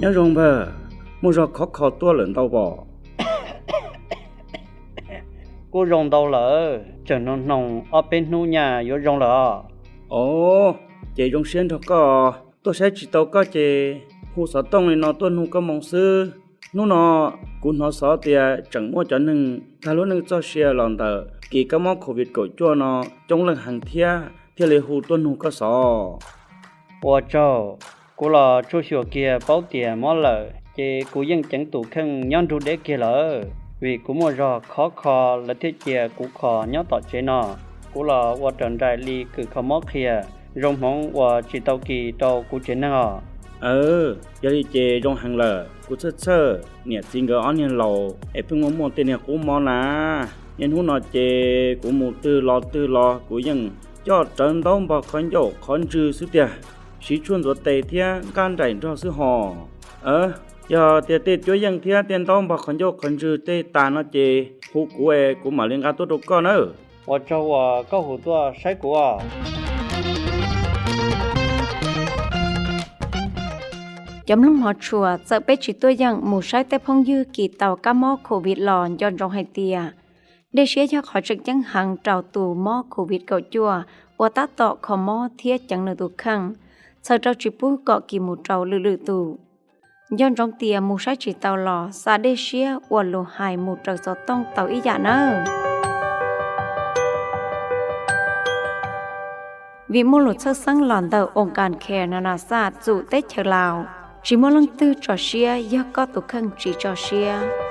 Nyob zoo npawg, muaj zog khov kho tuaj lawm ntau pom? Kuj zoo ntau lawm, tseem hnoos hnoos ob peb hnub nyaj yuav zoo lawm os. Os, ces zoo siab nrog koj, tuaj saib tsis tau koj ces hu xov tooj li no tuaj nug koj moo xwb. Hnub no kuv hnov xov tias tseem muaj cov neeg tag lub neej txoj sia los ntawm kis kab mob covid kaum cuaj no coob leej heev thiab, thiaj li hu tuaj nug koj xov. Ua tsaug, kuv los tsuj xyuas kiag paub tias mob lawm ces kuv yeej ceev tus kheej nyob nrug deb kiag lawm, vim kuv muaj zog khov kho lawv thiaj cia kuv kho nyob tom tsev no. Kuv los ua raws nraim li kws kho mob qhia, zoo hmoov uas tsis tau kis rau kuv tsev neeg os. Yog li ces zoo heev lawm, kuv txhawj txhawj niam txiv nkawd ob niag laus es pheej muaj muaj tej niag qub mob na. Niaj hnub no ces kuv mus twg los twg los kuv yeej coj rawv ntaub npog qhov ncauj qhov ntswg xwb tiag, siv tshuaj ntxuav tes thiab nqaj nraim nrog xwb hos. Yog tias tej cuab yeej thiab tej ntaub npog qhov ncauj qhov ntswg tej tas no ces hu kuv es kuv mam li nqa tuaj rau koj nawb. Ua tsaug uas koj hu tuaj saib kuv os. Cov mloog hmov tshua, txawm peb tsis tuaj yeej mus saib tej phooj ywg kis tau kab mob covid los nco ntsoov hais tias dej siab yog qhov tseem ceeb heev rau tus mob covid kaum cuaj uas tab tom kho mob thiab ceev nws tus kheej, txhawm rau tsis pub kom kis mus rau lwm lwm tus. Nco ntsoov tias mus saib tsis tau los xa dej siab uas luag hais mus raws xov tooj tau ib yam nawb. Vim muaj lus txhawj xeeb los ntawm oo kas kher na na xaj txum teb chaws Laus, tsis muaj leej twg tso siab yog koj tus kheej tsis tso siab.